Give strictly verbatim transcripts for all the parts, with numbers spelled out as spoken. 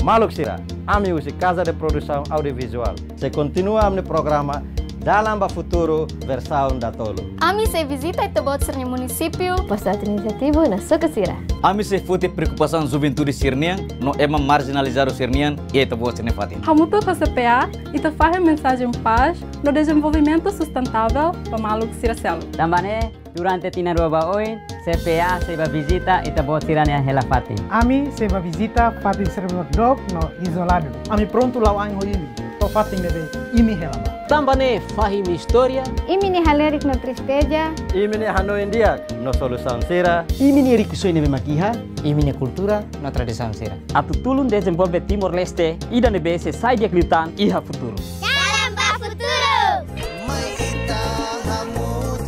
Maluk sira, ami husi Casa de Produção Audiovisual sei kontinua ami-nia programa Dalan ba Futuru versaun datolu. Ami sei vizita ita-boot sira-nia munisípiu, postu administrativu no suku sira. Ami sei foti preokupasaun juventude sira-nian no ema marjinalizadu sira-nian iha ita-boot sira-nia fatin. Hamutuk ho C P A, ita fahe mensajen pás no dezenvolvimentu sustentável ba maluk sira seluk. Tanba ne'e, durante tinan rua ba oin, C P A sei bá vizita ita-boot sira-nia hela fatin. Ami sei bá vizita fatin sira ne'ebé dook no izoladu. Ami prontu la'o ain ho imi to'o fatin ne'ebé imi hela bá. Tanba ne'e fahe imi-nia istória, imi-nia halerik no tristeza, imi-nia hanoin di'ak no solusaun sira, imi-nia rikusoin ne'ebé mak iha, imi-nia kultura no tradisaun sira, atu tulun dezenvolve Timor-Leste ida ne'ebé sei sai di'ak liután iha futuru. Dalan ba Futuru. Mai ita hamutuk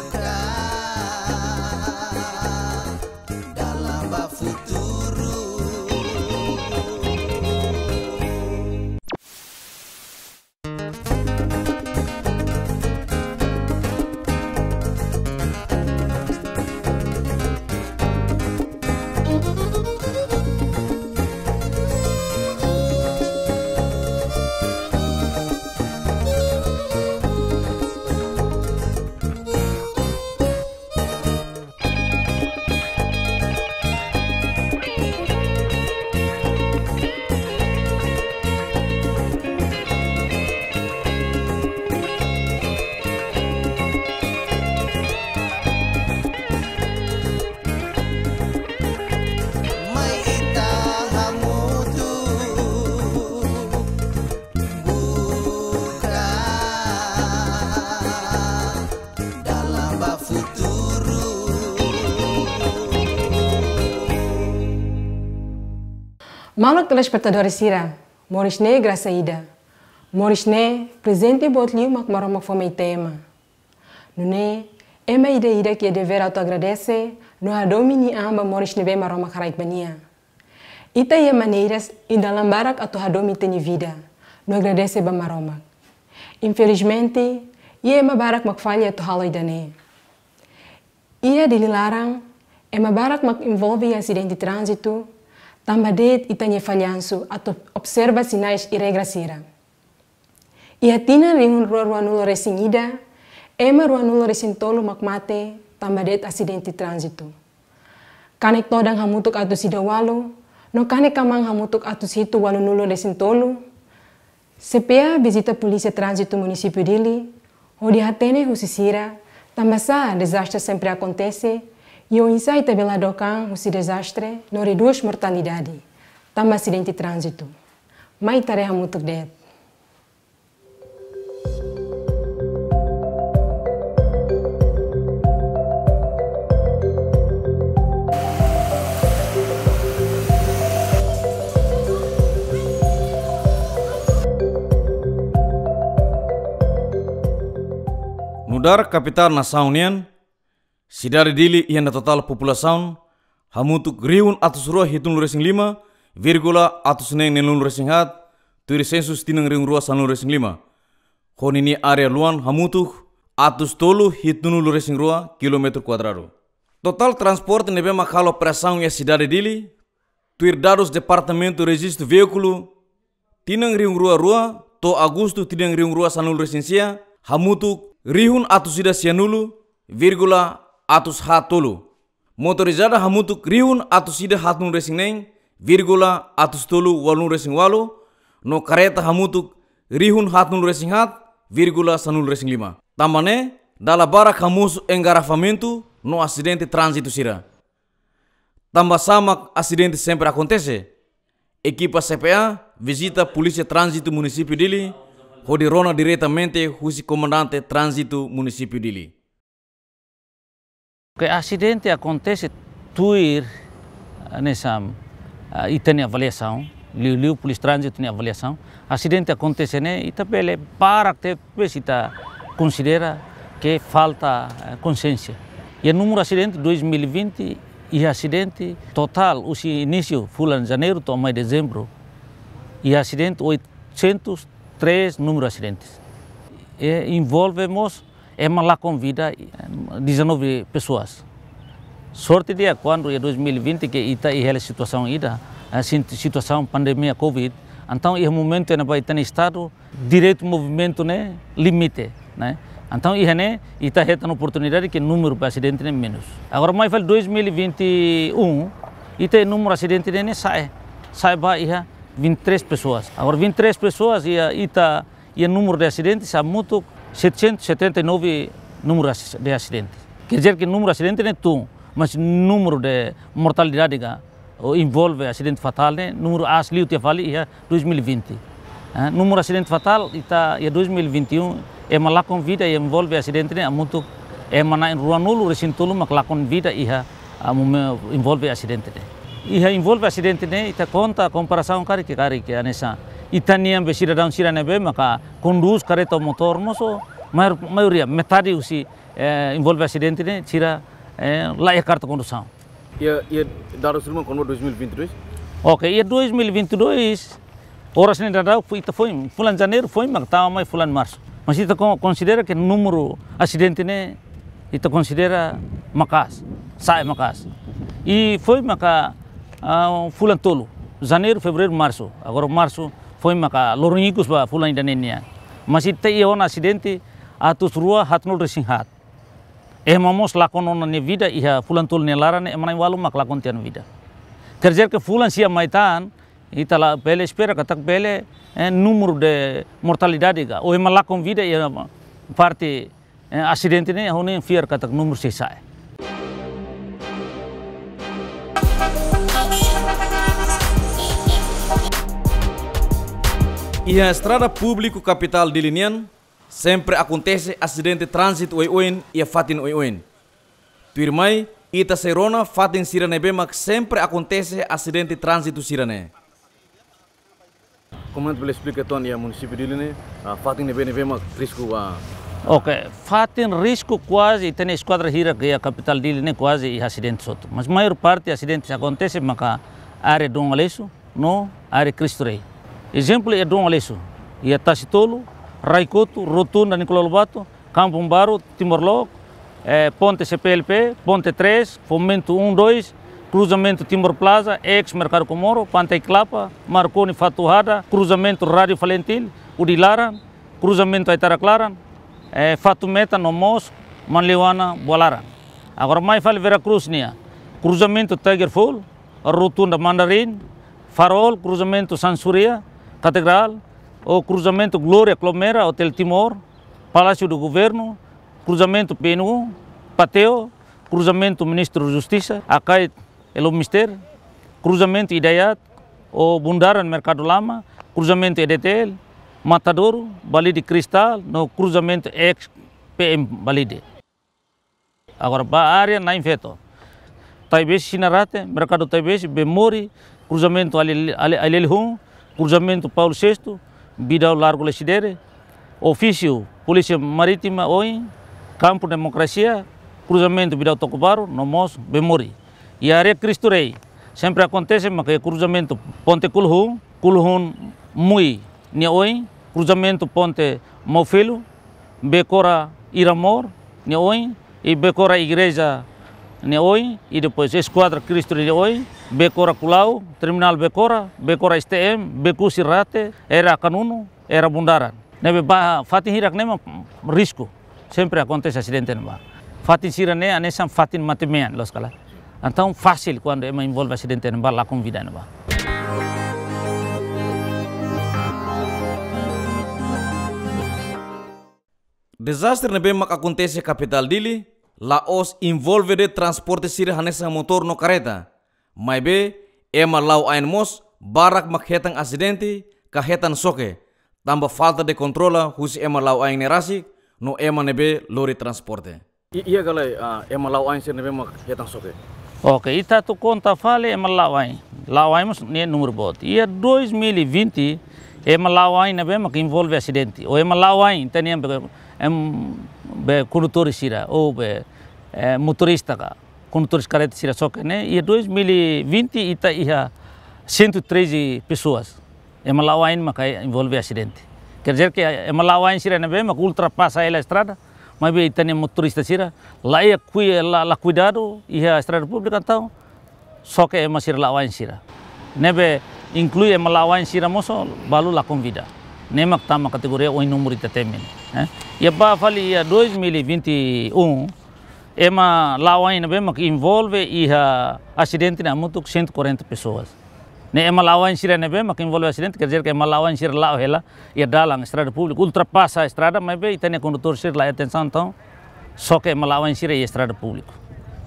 buka dalan ba futuru. Mai ita hamutuk buka dalan ba futuru. Maluk telespetadór sira, moris ne'e grasa ida. Moris ne'e prezente boot liu mak Maromak fó mai ita ema. Nune'e, ema ida-idak iha devér atu agradese no hadomi nia an ba moris ne'ebé Maromak haraik ba nia. Ita iha maneiras i dalan barak atu hadomi ita-nia vida no agradese ba Maromak. Infelizmente, iha ema barak mak falla atu halo ida-ne'e. Iha Dili laran, ema barak mak envolve iha asidente tránzitu, tanba de'it ita-nia fallansu atu observa sinais i regra sira. Iha tinan rihun rua ruanulu resin ida, ema ruanulu resin tolu mak mate tanba de'it asidente tránzitu. Kanek todan hamutuk atus ida ualu, no kanek kamang hamutuk atus hitu ualunulu resin tolu, C P A vizita Polísia Tránzitu Munisípiu Dili, hodi hatene husi sira, tanbasá dezastre sempre akontese, i oinsá ita bele hadook an husi dezastre no redús mortalidade tanba asidente tránzitu. Mai ita haree hamutuk de'it. Nu'udar kapitál nasaun nian, sidade Dili iha nia totál populasaun hamutuk rihun atus rua hitunulu resin lima, vírgula atus neen neenulu resin haat, tuir sensus tinan rihun rua sanulu resin lima. Ho ninia área luan hamutuk atus tolu hitunulu resin rua kilómetru kuadradu. Totál transporte ne'ebé mak halo operasaun iha sidade Dili, tuir dadus Departamentu Rejistu Veíkulu, tinan rihun rua rua to'o agostu tinan rihun rua sanulu resin sia, hamutuk rihun atus ida sianulu, vírgula atus haat tolu. Motorizada hamutuk rihun atus ida haatnulu resin neen, vírgula atus tolu ualunulu resin ualu, no kareta hamutuk rihun haatnulu resin haat, vírgula sanulu resin lima. Tanba ne'e, dala barak hamosu engarrafamentu no asidente tránzitu sira. Tanbasá mak asidente sempre akontese? Ekipa C P A vizita Polísia Tránzitu Munisípiu Dili, hodi rona diretamente husi Komandante Tránzitu Munisípiu Dili. Ke asidente akontese tuir, ah, hanesan, ah, ita-nia avaliasaun, liuliu Polísia Tránzitu nia avaliasaun. Asidente akontese ne'e, ita bele barak tebes ita konsidera ke falta, eh, konsiénsia. Iha númeru asidente dois mil e vinte, iha asidente totál husi inísiu fulan Janeiru to'o mai Dezembru, iha asidente oitocentos e três númeru asidentes. E envolve mós ema lakon vida, eh, dezanove pessoas. Sorte di'ak kuandu iha dois mil e vinte ke ita iha hela situasaun ida, eh, sin-, situasaun pandemia covid. Entaun iha momentu ne'ebá ita-nia estadu direitu movimentu ne'e limite, ne'e. Entaun iha ne'e ita hetan oportunidade ke númeru ba asidente ne'e menus. Agora mai fali dois mil e vinte e um, ita númeru asidente ne'e, ne'e sa'e, sa'e ba iha vinte e três pessoas. Agora vinte e três pessoas iha ita, iha númeru de asidente hamutuk setecentos e setenta e nove númeru asi-, de asidente. Quer dizer ke númeru asidente ne'e tun, mas númeru de mortalidade ka, ou envolve asidente fatál ne'e, númeru aas liu tiha fali iha dois mil e vinte. Eh, númeru asidente fatál ita iha dois mil e vinte e um, ema lakon vida iha envolve asidente ne'e hamutuk ema na'in ruanulu-resin-tolu mak lakon vida iha, ah, momen-, envolve asidente ne'e. Iha envolve asidente ne'e, ita konta komparasaun karik, karik hanesan ita-nian be sidadaun sira ne'ebé maka kondús karreta ou motór mós, maior-, maioria, metade husi, eh, envolve asidente ne'e sira, eh, laiha karta kondusaun. Iha, iha dadus ruma kona-ba dois mil e vinte e dois? Oke, iha dois mil e vinte e dois, oras ne'e daudaun fu-, ita foin, fulan Janeiru foin mak tama mai fulan Marsu. Mas ita kon-, konsidera ke númeru asidente ne'e, ita konsidera maka'as, sa'e maka'as. I foin maka, ah, fulan tolu, Janeiru, Fevereiru, Marsu. Agora Marsu foin maka loron ikus ba fulan ida-ne'e nian. Mas ita iha ona asidente atus rua haatnulu-resin-haat. Ema mós lakon ona nia vida iha fulan tolu nia laran ne'e, ema na'in-ualu mak lakon tiha nia vida. Quer dizer ke fulan sia mai tan, ita labele espera katak bele, eh, númeru de mortalidade ka, ou ema lakon vida iha parte, eh, asidente ne'e, ha'u-nia fiar katak númeru sei sa'e. Iha estrada públiku kapitál Dili nian, sempre akontese asidente tránzitu oioin iha fatin oioin. Tuirmai, ita sei rona fatin sira ne'ebé mak sempre akontese asidente tránzitu sira-ne'e. Komandante bele esplika tan iha munisípiu Dili ne'e, ah, fatin ne'ebé, ne'ebé mak risku, ah? Oke, fatin risku kuaze ita-nia eskuadra hirak iha kapitál Dili ne'e kuaze iha asidente hotu. Mas maiór parte asidente akontese maka área Dom Aleixo no área Cristo Rei. Ezemplu, iha Dom Aleixo, iha Tasi Tolu, Rai Kotu, Rotunda Nicolau Lobato, Kampung Baru, Timor Lok, eh, Ponte C P L P, Ponte três, Fomento um, dois, Cruzamento Timor Plaza, ex Merkadu Komoro, Pantai Kelapa, Marconi Fatuhada, Cruzamento Rádiu Falintil, Udilaran, Cruzamento Aitarak Laran, eh, Fatumeta no mós Manleuana Bualaran. Agora mai fali Vera Cruz nian, Cruzamento Tiger Fall, Rotunda Mandarin, Farol, Cruzamento Sansuria, Katedrál, ou Cruzamento Glória Clomera, Hotel Timor, Palácio do Governo, Cruzamento P N U, Pateo, Cruzamento Ministru Justisa, Akait Elum Mister, Cruzamento Hidayat, ou Bundaran Merkadu Lama, Cruzamento E D T L, Matadouro, Balide Cristal, no Cruzamento ex P M Balide. Agora ba área na'in-feto. Taibesi Sinarate, Merkadu Taibesi, Bemori, Cruzamento Ali, Ali, Ali Elihun, Cruzamento Paulo sexto, Bidau Largo Lecidere, Ofísiu Polísia Marítima oin, Kampu Demokrasia, Cruzamento Bidau Toko Baru, no mós Bemori. Iha área Cristo Rei, sempre akontese maka iha Cruzamento Ponte Kuluhun, Kuluhun Mui nia oin, Cruzamento Ponte Maufelu, Bekora Iramor nia oin, i Bekora Igreja nia oin, i depois Eskuadra Cristo nia oin, Bekora Kulau, Terminál Bekora, Bekora S T M, Beku Sirate, Era Kanunu, Era Bundaran. Ne'ebé ba fatin hirak ne'e mak risku. Sempre akontese asidente ne'ebá. Fatin sira-ne'e hanesan fatin mate-mean loos ka lae. Entaun fasil kuandu ema envolve asidente ne'ebá, lakon vida ne'ebá. Dezastre ne'ebé mak akontese iha kapitál Dili, la'ós envolve de'it transporte sira hanesan motór no karreta. Maibé, ema la'o ain mós barak mak hetan asidente ka hetan xoke, tanba falta de kontrola husi ema la'o ain ne'e rasik no ema ne'ebé lori transporte. I, iha ka lae, ah, ema la'o ain sira ne'ebé mak hetan xoke? Oke, ita atu konta fali ema la'o ain. La'o ain mós nia númeru boot. Iha dois mil e vinte, ema la'o ain ne'ebé mak envolve asidente, ou ema la'o ain, ita-nian be, em, be kondutór sira, ou be, eh, motorista ka, kondutór karreta sira xoke ne'e, iha dois mil e vinte ita iha cento e treze pessoas. Ema la'o ain maka envolve asidente. Quer dizer ke ema la'o ain sira ne'ebé mak ultrapasa hela estrada, Maibé ita-nia motorista sira la iha kui-, la, la kuidadu iha estrada públika, entaun xoke ema sira la'o ain sira. Ne'ebé inklui ema la'o ain sira mós balu lakon vida. Ne'e mak tama kategoria oin númeru ita temi ne'e. Eh? Iha ba fali iha dois mil e vinte e um, ema la'o ain ne'ebé mak envolve iha asidente ne'e hamutuk cento e quarenta pessoas. Ne'e ema la'o ain sira ne'ebé mak envolve asidente, quer dizer que ema la'o ain sira la'o hela iha dalan estrada públika, ultrapasa estrada, maibé ita-nia kondutór sira la atensaun, entaun xoke ema la'o ain sira iha estrada públika.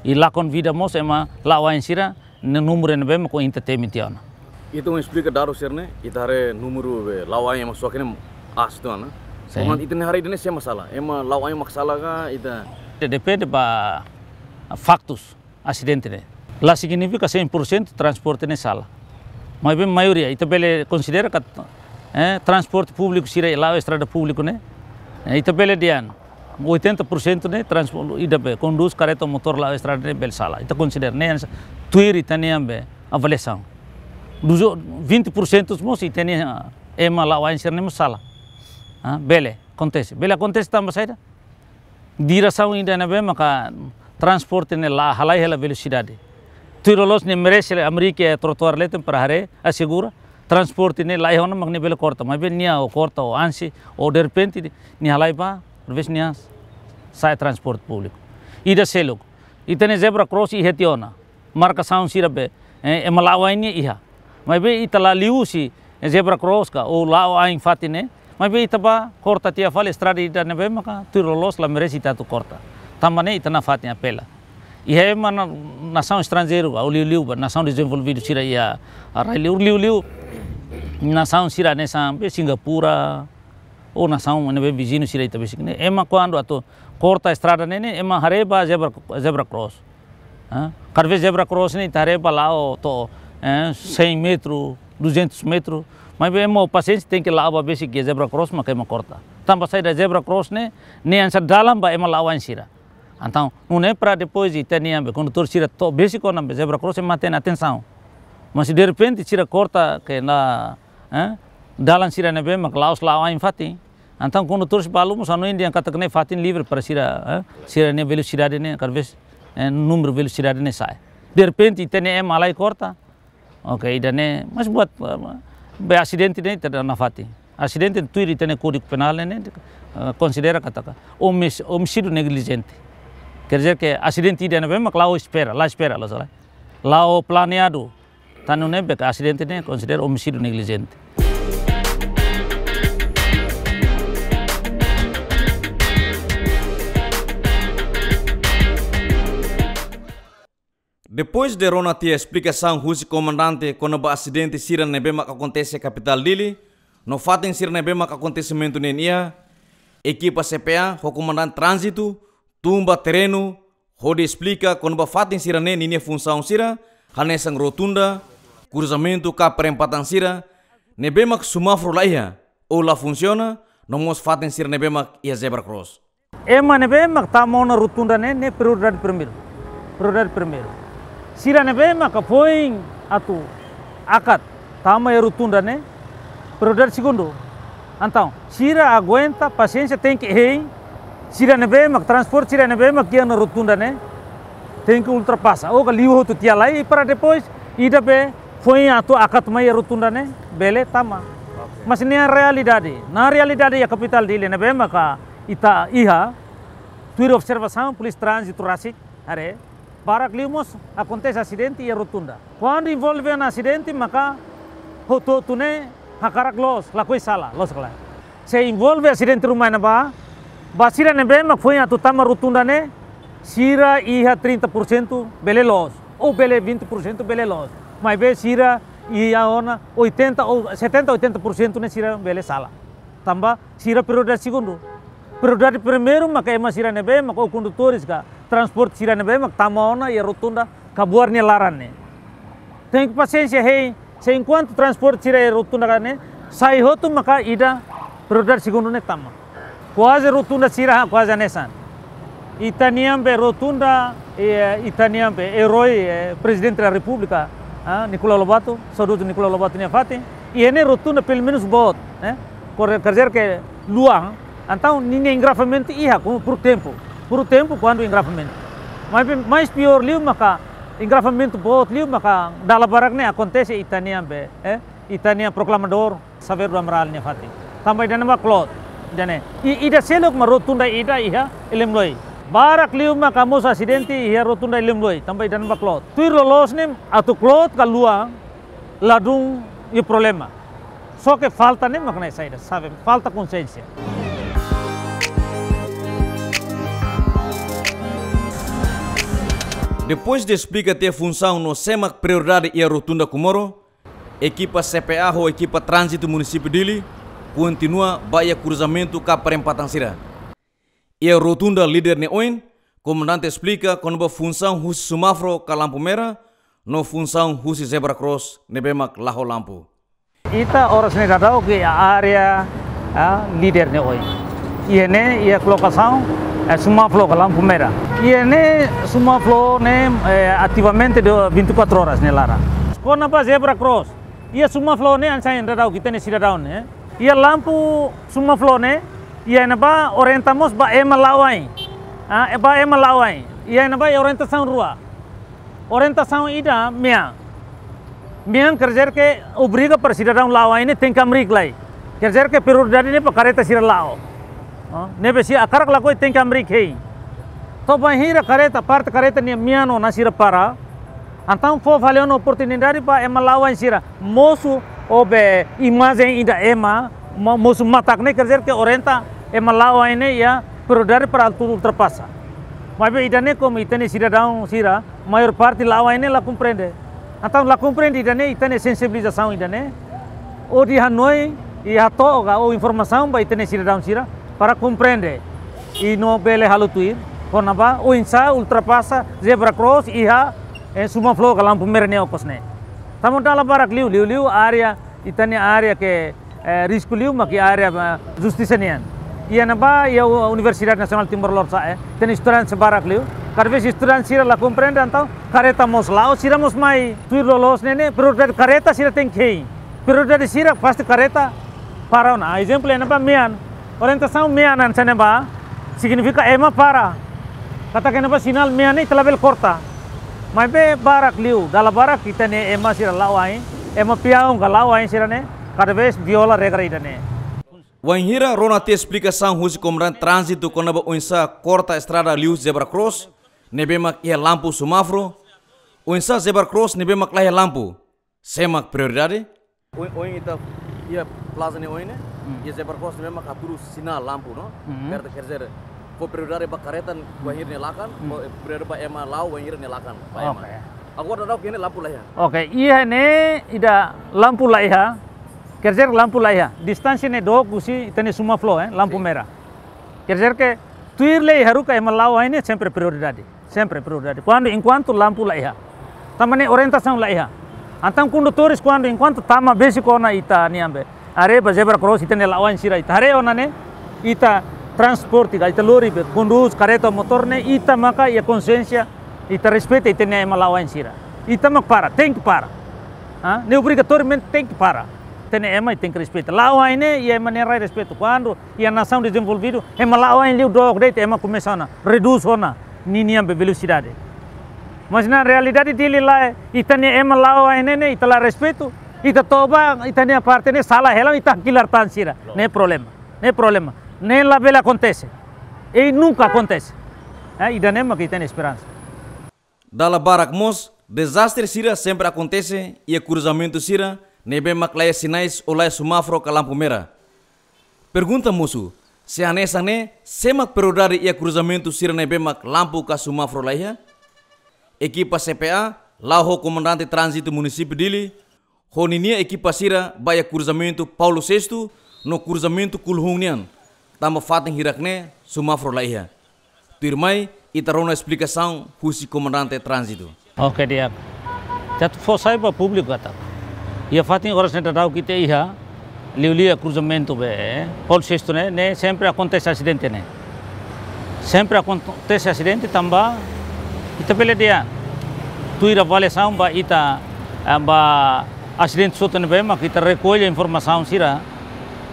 I lakon vida mós ema la'o ain sira, ne'e númeru ne'ebé mak ohin ita temi tiha ona. Ita esplika dadus sira-ne'e, ita haree númeru be la'o ain ema xoke ne'e aas tiha ona. Sin. Maibé ita-nia haree ida-ne'e sé mak sala? Ema la'o ain mak sala ka ita? De-, depende ba faktus asidente ne'e. La signifika cem por cento transporte ne'e sala. Maibé maioria, ita bele konsidera katak, eh, transporte públiku sira la'o estrada públiku ne'e, eh, ita bele dehan oitenta por cento ne'e transporte ida be kondús karreta motór la'o estrada ne'e bele sala. Ita konsidera ne'e hanesan tuir ita-nia be avaliasaun. Dos o-, vinte por cento mós ita-nia ema la'o ain sira ne'e mós sala. Ah, bele akontese. Bele akontese tanba saida? Diresaun ida ne'ebé maka transporte ne'e la halai hela velosidade. Tuir loloos nia merese hela América trotoar leten para haree, asegura transporte ne'e la'o ona mak nia bele korta. Maibé nia o korta o ansi o derrepente nia halai ba, talvés nia sa'e transporte públiku. Ida seluk, ita-nia zebra cross iha tiha ona. Markasaun sira be, eh, ema la'o ain nia iha. Maibé ita la liu husi, eh, zebra cross ka, ou la'o ain fatin ne'e. Maibé ita bá korta tiha fali estrada ida ne'ebé maka tuir loloos la merese ita atu korta. Tanba ne'e ita nafatin apela. Iha ema na-, nasaun estranjeiru ka, ou liuliu ba nasaun dezenvolvidu sira iha rai-liur, liuliu nasaun sira hanesan be Singapura, ou nasaun ne'ebé viziñu sira ita besik ne'e. Ema kuandu atu korta estrada ne'e, ne'e ema haree ba zebra, zebra cross. Ah, kada vez zebra cross ne'e ita haree ba la'o to'o, eh, cem metru, duzentos metru. Maibé ema pasiénsia tenke la'o ba besik iha zebra cross mak ema korta. Tanba saida? Zebra cross ne'e, ne'e hanesan dalan ba ema la'o ain sira. Entaun, nune'e para depois ita-nia be kondutór sira to'o besik ona be zebra cross ema hatene atensaun. Mas derrepente sira korta ke na, eh, dalan sira ne'ebé mak la'ós la'o ain fatin. Entaun kondutór sira balu mós hanoin dehan katak ne'e fatin livre para sira, eh, sira-nia velosidade ne'e, kada vez, eh, númeru velosidade ne'e sa'e. Derrepente ita-nia ema halai korta. Oke, ida-ne'e, mas buat, eh, be asidente ne'e ita la nafatin. Asidente tuir ita-nia Kódigu Penál ne'e, eh, konsidera katak omis-, omisídiu neglijente. Quer dizer que asidente ida ne'ebé mak la'o espera, la espera, la sala. La'o planeadu. Tan ne'e be asidente ne'e konsidera omisídiu neglijente. Depois de rona tiha esplikasaun husi komandante kona-ba asidente sira ne'ebé mak akontese iha kapitál Dili, no fatin sira ne'ebé mak akontesimentu ne'e iha, ekipa C P A ho komandante tránzitu tun ba terrenu, hodi esplika kona-ba fatin sira-ne'e ninia funsaun sira, hanesan rotunda, kruzamentu ka perempatan sira ne'ebé mak semáforu la iha ou la funsiona, no mós fatin sira ne'ebé mak iha zebra cross. Ema ne'ebé mak tama ona rotunda ne'e, ne'e prioridade primeiru. Prioridade primeiru. Sira ne'ebé mak foin atu akat tama iha rotunda ne'e, prioridade segundu. Entaun, sira aguenta, pasiénsia tenke hein, sira ne'ebé mak transporte, sira ne'ebé mak iha ona rotunda ne'e, tenke ultrapasa. Ou ka liu hotu tiha lai, i para depois, ida be foin atu akat mai iha rotunda ne'e, bele tama. Oke. Mas ne'e realidade. Na realidade iha kapitál Dili ne'ebé maka ita iha, tuir observasaun polísia tránzitu rasik haree, barak liu mós akontese asidente iha rotunda. Kuandu envolve ona asidente, maka hotu-hotu ne'e hakarak loos, lakohi sala, loos ka lae. Se envolve asidente ruma iha ne'ebá, ba sira ne'ebé mak foin atu tama rotunda ne'e, sira iha trinta por cento bele loos, ou bele vinte por cento bele loos. Maibé sira iha ona oitenta ou setenta, oitenta por cento ne'e sira bele sala. Tanba sira prioridade segundu. Prioridade primeiru maka ema sira ne'ebé mak, ou kondutór ka transporte sira ne'ebé mak tama ona iha rotunda Kabuar nia laran ne'e. Tenke pasiénsia hein, se enkuantu transporte sira iha rotunda ne'e sai hotu, maka ida prioridade segundu ne'e tama. Kuaze rotunda sira, kuaze hanesan. Ita-nian be rotunda, eh, ita-nian be erói, eh, Prezidente da Repúblika, ah, Nicolau Lobato, saudozu Nicolau Lobato nia fatin. Iha ne'e rotunda pelumenus boot, eh. Kor-, quer dizer que luan, Entaun, ninia engarrafamentu iha, komu por tempu. Por tempu, kuandu engarrafamentu. Mas, mais piór liu maka engarrafamentu boot liu maka dala barak ne'e akontese ita-nian be, eh, ita-nia proklamadór Xavier do Amaral nia fatin. Tanba ida-ne'e mak kloot, ida-ne'e. I ida seluk mak rotunda ida iha Elemloi. Barak liu maka mosu asidente iha rotunda Elemloi, tanba ida-ne'e mak kloot. Tuir loloos ne'e atu kloot ka luan, ladún iha problema. Só ke falta ne'e mak ne'e saida, sabe, falta konsiénsia. Depois de esplika tiha funsaun no sé mak prioridade iha rotunda Comoro, ekipa C P A ho ekipa tránzitu munisípiu Dili kontinua ba iha kruzamentu ka perempatan sira. Iha rotunda Líder nia oin, komandante esplika kona-ba funsaun husi semáforu ka lampu merah, no funsaun husi zebra cross ne'ebé mak la ho lampu. Ita oras ne'e daudaun iha área, ah, Líder nia oin. Iha ne'e, iha kolokasaun, eh, semáforu ka lampu merah. Iha ne'e semáforu ne'e, eh, ativamente de vinte e quatro horas nia laran. Kona-ba zebra cross, iha semáforu ne'e hanesan daudaun ita-nia sidadaun ne'e. Iha lampu semáforu ne'e, iha ne'ebá orienta mós ba ema la'o ain. Ah, ba ema la'o ain. Iha ne'ebá iha orientasaun rua. Orientasaun ida mean. Mean quer dizer que obriga para sidadaun la'o ain ne'e tenke hamriik lai. Quer dizer que prioridade ne'e ba karreta sira la'o. Ah, ne'ebé sira hakarak lakohi tenke hamriik hein. To'o bainhira karreta, parte karreta nia mean ona sira para. Entaun fó fali ona oportunidade ba ema la'o ain sira mosu, ou be imajen ida ema, mo-, mosu matak ne'e, quer dizer que orienta ema la'o ain ne'e iha prioridade para atu ultrapasa. Maibé ida-ne'e komu ita-nia sidadaun sira, maiór parte la'o ain ne'e la komprende. Entaun la komprende ida-ne'e, ita-nia sensibilizasaun ida-ne'e. Hodi hanoin, i hato'o ka, ou informasaun ba ita-nia sidadaun sira, para komprende. I no bele halo tuir, kona-ba, oinsá ultrapasa zebra cross iha, eh, semáforu ka lampu merah nia okos ne'e. Tanba dala barak liu, liu, liu, área, ita-nia área ke, eh, risku liu, mak iha área, eh, justisa nian. Iha ne'ebá, iha U-, Universidade Nasionál Timor Lorosa'e, eh, iha estudante barak liu. Kada vez estudante sira la komprende, entaun, karreta mós la'o, sira mós mai. Tuir loloos ne'e ne'e, prioridade karreta sira tenke hein. Prioridade sira pasti karreta para ona. Ah, ezemplu, iha ne'ebá mean. Orientasaun mean hanesan ne'ebá, signifika ema para. Katak iha ne'ebá sinál mean ne'e ita labele korta. Maibé barak liu, dala barak ita-nia ema sira la'o ain, ema peaun ka la'o ain sira-ne'e, kada vez viola regra ida-ne'e. Wainhira rona tiha esplikasaun husi komandante tránzitu kona-ba oinsá korta estrada liuhusi zebra cross, ne'ebé mak iha lampu semáforu, oinsá zebra cross ne'ebé mak la iha lampu, sé mak prioridade? Oin, oin ita iha plaza nia oin ne'e, hmm, iha zebra cross ne'ebé mak hatudu sinál lampu, no? Hmm. Quer, quer dizer, fó prioridade ba karreta, hmm, wainhira nia lakan, hmm, fó prioridade ba ema la'o wainhira nia lakan, ba ema. Oke. Agora daudaun iha ne'e lampu la iha. Oke, iha ne'e ida lampu la iha. Quer dizer, lampu la iha. Distánsia ne'e dook husi ita-nia semáforu, eh, lampu, sin, merah. Quer dizer que tuir lei haruka ema la'o ain ne'e sempre prioridade. Sempre prioridade. Kuandu, enkuantu lampu la iha. Tanba ne'e orientasaun la iha. Entaun kondutores kuandu, enkuantu tama besik ona ita-nian be, haree ba zebra cross ita-nia la'o ain sira ita haree ona ne'e, ita transporte ka, ita lori be, kondús karreta, motór ne'e, ita maka iha konsiénsia, ita respeita ita-nia ema la'o ain sira. Ita mak para, tenke para. Ah, ne'e obrigatoriamente tenke para. Ita-nia ema tenke respeita. La'o ain ne'e, iha ema nia rai respeitu. Kuandu iha nasaun dezenvolvidu, ema la'o ain liu dook de'it, ema komesa ona, redús ona ninian be velosidade. Mas na realidade Dili lae, ita-nia ema la'o ain ne'e ne'e, ita la respeitu, ita toba, ita-nia parte ne'e sala hela, ita hakilar tan sira. Ne'e problema, ne'e problema. Ne'e labele akontese. I nunka akontese. Eh, ida-ne'e mak ita-nia esperansa. Dala barak mós, dezastre sira sempre akontese iha kruzamentu sira ne'ebé mak la iha sinais ou la iha semáforu ka lampu merah. Pergunta mosu, se hanesan ne'e, sé mak prioridade iha kruzamentu sira ne'ebé mak lampu ka semáforu la iha? Ekipa C P A, la'o ho komandante tránzitu munisípiu Dili, ho ninia ekipa sira ba iha kruzamentu Paulo Sexto no kruzamentu Kulhun nian, tanba fatin hirak-ne'e semáforu la iha. Tuirmai, ita rona esplikasaun husi komandante tránzitu. Oke, di'ak. Atu fó sai ba públiku katak iha fatin oras ne'e daudaun ita iha, liuliu iha kruzamentu be, Paulo Sexto ne'e, ne'e sempre akontese asidente ne'e. Sempre akontese asidente tanba ita bele dehan, tuir avaliasaun ba ita, eh, ba asidente sira ne'ebé mak ita rekolla informasaun sira,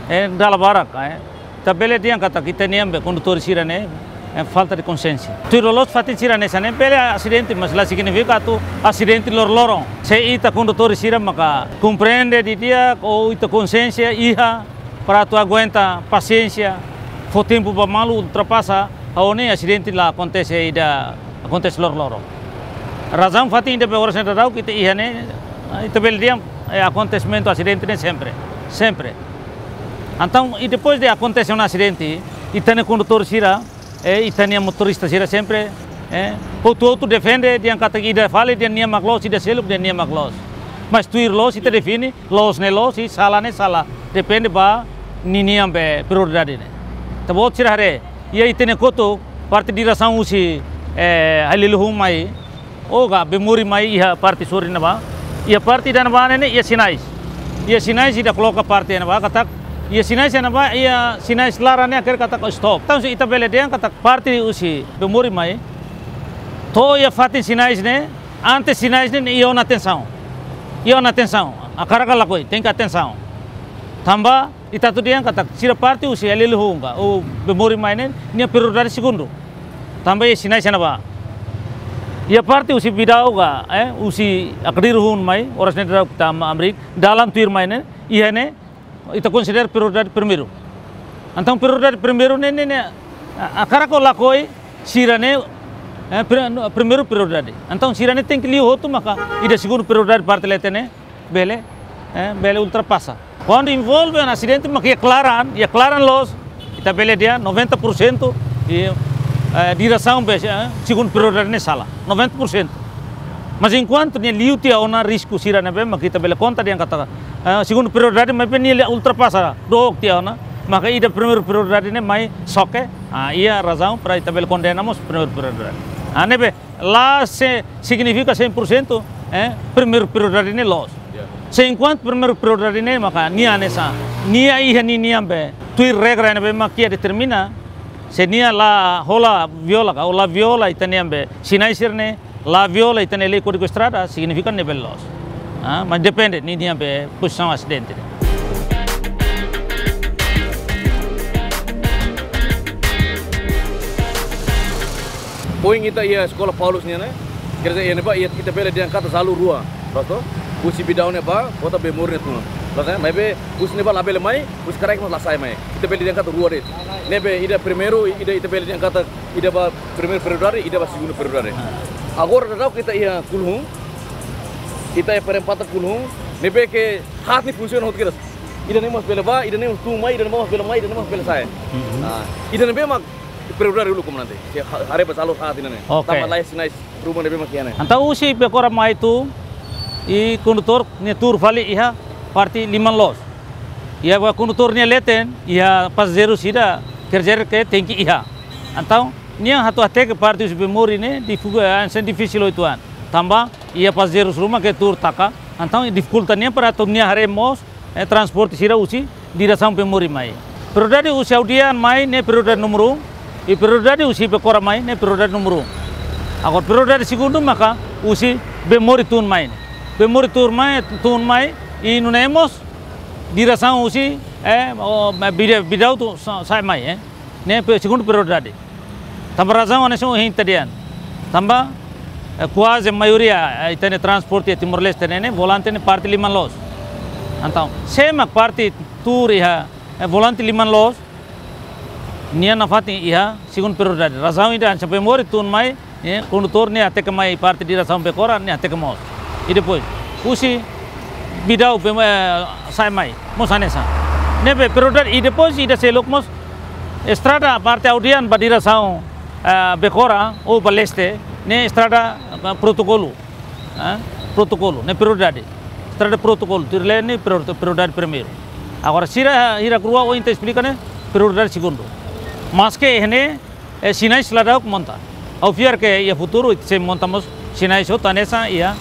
eh, dala barak, eh, Ita bele dehan katak ita-nian be kondutór sira-ne'e, eh, falta de konxiénsia. Tuir loloos fatin sira hanesan ne'e bele asidente, mas la signifika atu asidente loroloron. Se ita kondutór sira maka komprende didi'ak, ou ita konxiénsia iha, para atu aguenta, pasiénsia, fó tempu ba malu ultrapasa, ha'u hanoin asidente la akontese ida, akontese loroloron. Razaun fatin ida be oras ne'e daudaun ita iha ne'e, ita bele dehan, eh, akontesimentu asidente ne'e sempre, sempre. Entaun, i depois de akontese ona asidente, ita-nia kondutór sira, eh, ita-nia motorista sira sempre, eh, hotu-hotu defende dehan katak ida fali dehan nia mak loos, ida seluk dehan nia mak loos. Mas tuir loos ita define, loos ne'e loos, i sala ne'e sala. Depende ba ninian be prioridade ne'e. Ita-boot sira haree, iha ita-nia kotuk, parte diresaun husi, eh, Ailele-hun mai, ou ka Bemori mai iha parte sorin ne'ebá. Iha parte ida-ne'ebá ne'e, iha sinais. Iha sinais ida koloka parte ne'ebá, katak. Iha sinais ne'ebá, iha sinais laran ne'e hakerek katak stop. Entaun, se ita bele dehan katak parte husi Bemori mai, to'o iha fatin sinais ne'e, antes sinais ne'e, iha ona atensaun. Iha ona atensaun. Hakarak ka lakohi, tenke atensaun. Tanba, ita atu dehan katak sira parte husi Ailele-hun ka, ou Bemori mai ne'e, nia prioridade segundu. Tanba iha sinais ne'ebá. Iha parte husi Bidau ka, eh, husi Akadiru-hun mai, oras ne'e daudaun ita hamriik, dalan tuir mai ne'e, iha ne'e, ita konsidera prioridade primeiru. Entaun prioridade primeiru ne'e, ne'e, ne'e, a, hakarak ka lakohi, sira-ne'e, eh, pri-, primeiru prioridade. Entaun sira-ne'e tenke liu hotu maka, ida segundu prioridade parte leten ne'e, bele, eh, bele ultrapasa. Kuandu envolve ona asidente, mak iha klaran, iha klaran loos, ita bele dehan noventa por cento i, eh, diresaun be, eh, segundu prioridade ne'e sala. Noventa por cento. Mas enkuantu nia liu tiha ona risku sira ne'ebé, mak ita bele konta dehan katak, eh, segundu prioridade, maibé nia ultrapasa, dook tiha ona, maka ida primeiru prioridade ne'e mai xoke, ah, iha razaun para ita bele kondena mós primeiru prioridade. Ah, ne'ebé, la se signifika cem por cento, eh, primeiru prioridade ne'e loos. Ya. Se enkuantu primeiru prioridade ne'e maka nia hanesan, nia iha ninian be, tuir regra ne'ebé mak nia determina, se nia la hola viola ka, ou la viola ita-nian be, sinais sira-ne'e, la viola ita-nia lei Kódigu Estrada, signifika ne'e bele loos. Ah, mas depende ninian be pozisaun asidente. Ohin ita iha Eskola Paulus nian ne'e, kerja iha ne'ebá, iha ita bele dehan katak jalur rua, loos to? Husi Bidau ne'e ba, kota Bemori ne'e tun. Loos, eh? Maibé, husi ne'ebá labele mai, husi karik mós la sai mai. Ita bele dehan katak rua de'it. Ne'ebé, ida primeiru, ida ita bele dehan katak, ida ba primeiru prioridade, ida ba segundu prioridade. Agora, daudaun ita iha Kulu-hun, ita iha perempatan Kulu-hun, ne'ebé ke haat ne'e funsiona hotu kedas. Ida-ne'e mós bele ba, ida-ne'e mós tun mai, ida-ne'e mós bele mai, ida-ne'e mós bele sai. Mhm. Ah, ida-ne'ebé mak prioridade uluk komandante. Se ha-, haree ba jalur haat ida-ne'e. Oke. Tanba laiha sinais ruma ne'ebé mak iha ne'e. Entaun husi Bekora mai tun, i kondutór ne'e tuur fali iha parte liman loos. Iha ba kondutór nia leten, iha pasajeiru sira, kerja ke tenke iha. Entaun, nia atu hateke parte husi Bemori ne'e, difiku-, eh, hanesan difisil uitoan. Tanba, iha pasajeiru ruma ke tuur taka, entaun difikulta nia para atu nia haree mós, eh, transporte sira husi diresaun Bemori mai. Prioridade husi Audian mai ne'e prioridade númeru um, i prioridade husi Bekora mai ne'e prioridade númeru um. Agora prioridade segundu maka husi Bemori tun mai ne'e. Bemori tun mai, tun mai, i nune'e mós diresaun husi, eh, o, Bida-, Bidau tun sa-, sai mai, eh. Ne'e pe-, segundu prioridade. Tanba razaun hanesan ohin ita dehan. Tanba, eh, kuaze maioria, eh, ita-nia transporte Timor-Leste ne'e, ne'e, volante ne'e parte liman loos. Entaun, se mak parte tuur iha, eh, volante liman loos, nia nafatin iha segundu prioridade. Razaun ida hanesan Bemori tun mai, eh, kondutór ne'e hateke mai parte diresaun Bekora, nia hateke mós. I depois, husi Bidau be, eh, sai mai, mós hanesan. Ne'ebé prioridade, i depois ida seluk mós, estrada parte Audian ba diresaun, eh, Bekora, ou ba leste, ne'e estrada, eh, protokolu. Eh, protokolu, ne'e prioridade. Estrada protokolu, tuir lei ne'e prior-, prioridade primeiru. Agora, sira, hirak rua ohin ita esplika ne'e, prioridade segundu. Maske iha ne'e, eh, sinais la dauk monta. Ha'u fiar ke iha futuru sei monta mós sinais hotu hanesan iha,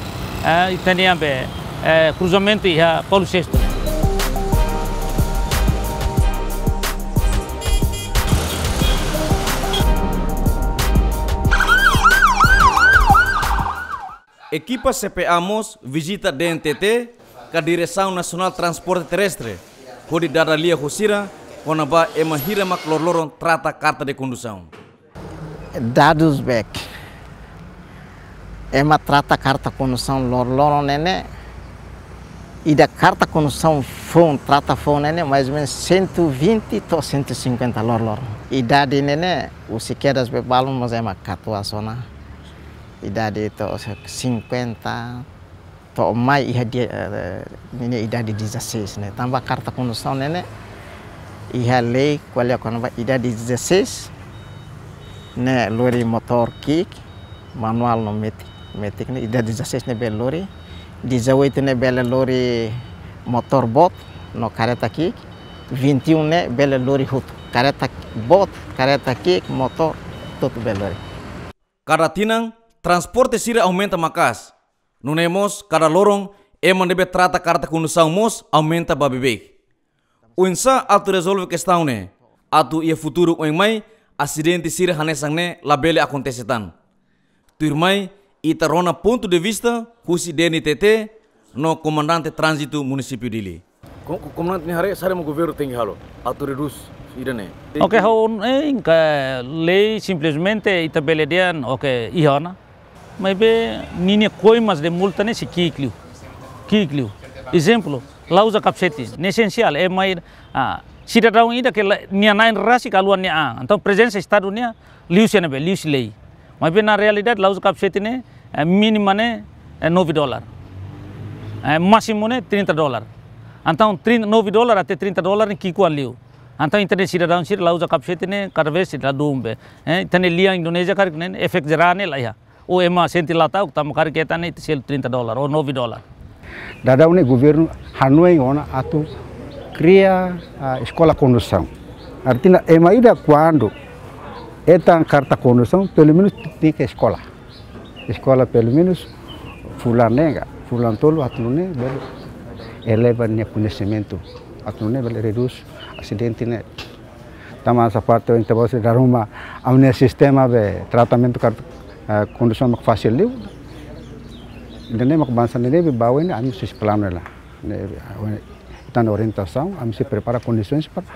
eh, ita-nian be, eh, kruzamentu iha Paulo sexto. Ekipa C P A mós vizita D N T T, ka Diresaun Nasionál Transporte Terrestre, hodi dada lia ho sira, kona-ba ema hira mak loroloron trata karta de kondusaun. Dadus bek. Ema trata karta kondusaun loroloron ne'e ne'e. Ida karta kondusaun foun, trata foun ne'e ne'e, mais ou menos cento e vinte to'o cento e cinquenta loroloron. Idade ne'e ne'e, husi kedas be balun mós ema katuas ona. Idade to'o cinquenta, to'o mai iha dia, eh, ninia idade dezasseis ne'e. Tanba karta kondusaun ne'e ne'e, iha lei ko'alia kona-ba idade dezasseis ne'e lori motór ki'ik, manuál no metik. Metik ne'e idade dezasseis ne'e bele lori. Dezoito ne'e bele lori motór boot no karreta ki'ik. Vinte e um ne'e bele lori hotu. Karreta boot, karreta ki'ik, motór, hotu bele lori. Kada tinan, transporte sira aumenta maka'as. Nune'e mós, kada loron, ema ne'ebé trata karta kondusaun mós aumenta ba beibeik. Oinsá atu rezolve kestaun ne'e, atu iha futuru oin mai, asidente sira hanesan ne'e labele akontese tan. Tuirmai, ita rona pontu de vista husi D N T T no Komandante Tránzitu Munisípiu Dili. Ko-, ko-, komandante nia haree saida mak governu tenke halo atu redús ida-ne'e. Oke, ha'u, eh, inka lei simplesmente ita bele dehan, oke, iha ona. Maibé ninia koimas de multa ne'e sei ki'ik liu. Ki'ik liu. Ezemplu, la uza kapasete, ne'e esensiál, ema, ah, sidadaun ida ke la, nia na'in rasik haluha nia an. Entaun prezensa Estadu nian liuhusi ne'ebé, liuhusi lei. Maibé na realidade, la uza kapasete ne'e, eh, mínima ne'e, eh, nove dólar. Eh, másimu ne'e trinta dólar. Entaun, trinta, nove dólar até trinta dólar ne'e ki'ikoan liu. Entaun, ita-nia sidadaun sira la uza kapasete ne'e, kada vez ita dun be. Eh, ita-nia lian Indonézia karik ne'e, efek jerá ne'e la iha. Ou ema sente la ta'uk, tanba karik ita ne'e, ita selu trinta dólar, ou nove dólar. Daudaun ne'e governu hanoin ona atu kria, ah, eskola kondusaun. Artinya, ema ida kuandu hetan karta kondusaun, pelumenus tenke eskola. Eskola pelumenus fulan neen ka, fulan tolu atu nune'e bele eleva nia koñesimentu. Atu nune'e bele redús asidente ne'e. Tanba hanesan parte ohin ita-boot sira dala ruma ami-nia sistema be tratamentu kar-, eh, kondusaun mak fasil liu. Ida-ne'e mak hanesan ne'e be bawa ne'e ami sei planu hela. Ne'e, eh, ita-nia orientasaun, ami sei prepara kondisoens para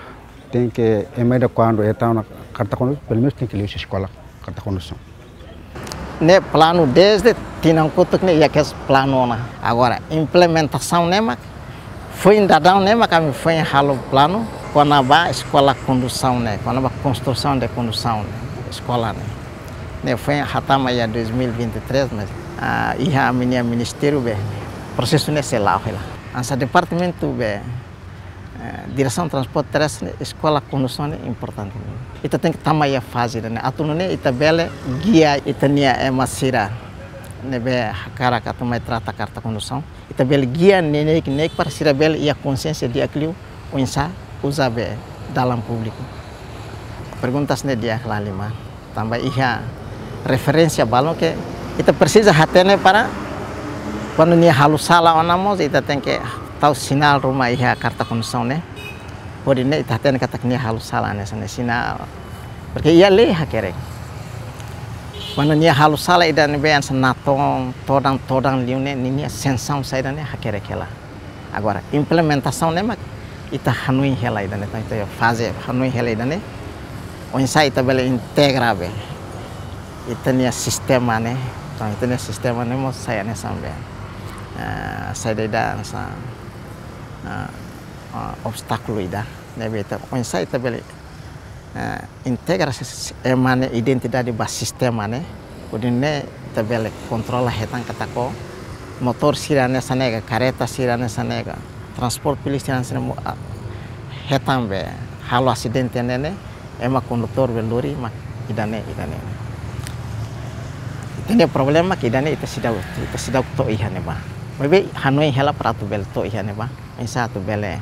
tenke ema ida kuandu hetan ona karta kondusaun, pelumenus tenke liuhusi eskola karta kondusaun. Ne'e planu dezde tinan kotuk ne'e iha kedas planu ona. Agora, implementasaun ne'e mak, foin daudaun ne'e mak ami foin halo planu kona-ba eskola kondusaun ne'e, kona-ba konstrusaun de kondusaun ne'e, eskola ne'e. Ne'e foin hatama iha dois mil e vinte e três, mas, ah, iha ami-nia ministériu be, prosesu ne'e sei la'o hela. Hanesan departamentu be, eh, diresaun transporte terrestre, eskola kondusaun ne'e importante. Ita tenke tama iha faze ida-ne'e. Atu nune'e ita bele gia ita-nia ema sira ne'ebé hakarak atu mai trata karta kondusaun. Ita bele gia neineik-neineik para sira bele iha konxiénsia di'ak liu oinsá uza be dalan públiku. Perguntas ne'e di'ak lahalimar. Tanba iha referénsia balun ke ita presiza hatene para kuandu nia halo sala ona mós ita tenke tau sinál ruma iha karta kondusaun ne'e. Hodi nune'e ita hatene katak nia halo sala hanesan ne'e, sinál. Porque iha lei hakerek. Kuandu nia halo sala ida ne'ebé hanesan natoon, todan, todan liu ne'e, ninia sansaun saida ne'e hakerek hela. Agora, implementasaun ne'e mak ita hanoin hela ida-ne'e, entaun ita faze hanoin hela ida-ne'e. Oinsá ita bele integra be ita-nia sistema ne'e, entaun ita-nia sistema ne'e mós sai hanesan be, eh, saida ida hanesan, eh, eh, obstákulu ida. Ne'ebé ita, oinsá ita bele, eh, integra s-, s-, ema nia identidade ba sistema ne'e, hodi nune'e ita bele kontrola hetan katak motór sira hanesan ne'e ka, karreta sira hanesan ne'e ka, transporte públiku sira hanesan ne'e mo-, ah, hetan be halo asidente ne'e ne'e, ema kondutór be lori mak ida-ne'e, ida-ne'e. Ita-nia problema ke ida-ne'e ita seidauk, ita seidauk to'o iha ne'ebá. Maibé hanoin hela para atu bele to'o iha ne'ebá. Oinsá atu bele,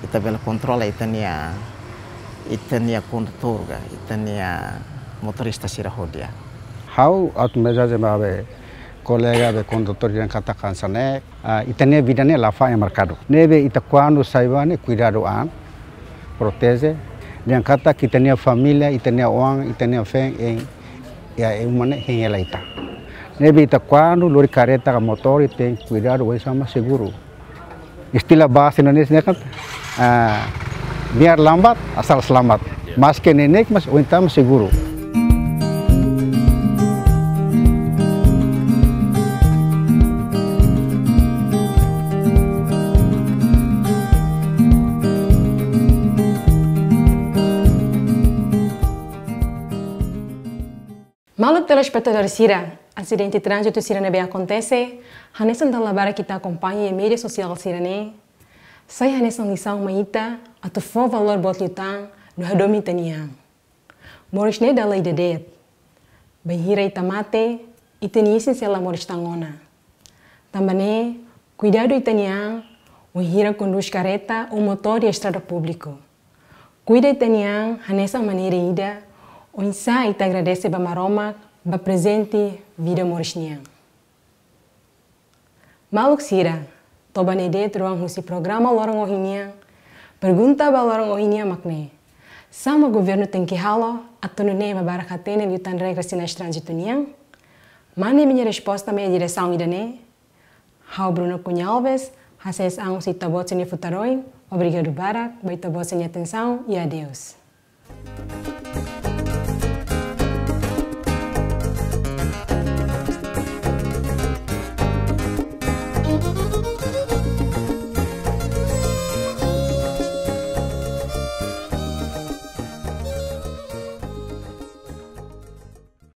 ita bele kontrola ita-nia, ita-nia kondutór ka, ita-nia motorista sira ho di'ak. Ha'u atu mensajen ba be kolega be kondutór yang katakan hanesan ne'e, ah, ita-nia vida ne'e la fa'an iha merkadu. Ne'ebé ita kuandu sai ba ne'e kuidadu an, proteje. Dehan katak ita-nia família, ita-nia oan, ita-nia feen, eh, iha uma ne'e hein hela ita. Ne'ebé ita kuandu lori karreta ka motór, ita tenke kuidadu, oinsá mak seguru. Istilah bahasa Indonesia kan, ah, Biar lambat, asal selamat. Maske neineik, mas oin tama seguru. Maluk telespetadór sira, asidente tránzitu sira ne'ebé akontese, hanesan dala barak ita akompaña iha média sosiál sira-ne'e, sai hanesan lisaun mai ita atu fó valór boot liután no hadomi ita-nia an. Moris ne'e dala ida de'it. Bainhira ita mate, ita-nia isin sei la moris tan ona. Tanba ne'e, kuidadu ita-nia an, wainhira kondús karreta ou motór iha estrada públiku. Kuida ita-nia an hanesan maneira ida oinsá ita agradese ba Maromak ba prezente vida moris nian. Maluk sira, to'o ba ne'e de'it ruang husi programa loron ohin nian. Pergunta ba loron ohin nian mak ne'e: sá mak governu tenke halo atu nune'e ba barak hatene liután regra sinais tránzitu nian? Mande imi-nia resposta mai iha diresaun ida-ne'e. Ha'u Bruna Cunha Alves, hasees an husi ita-boot sira-nia futar oin. Obrigadu barak ba ita-boot sira-nia atensaun i adeus.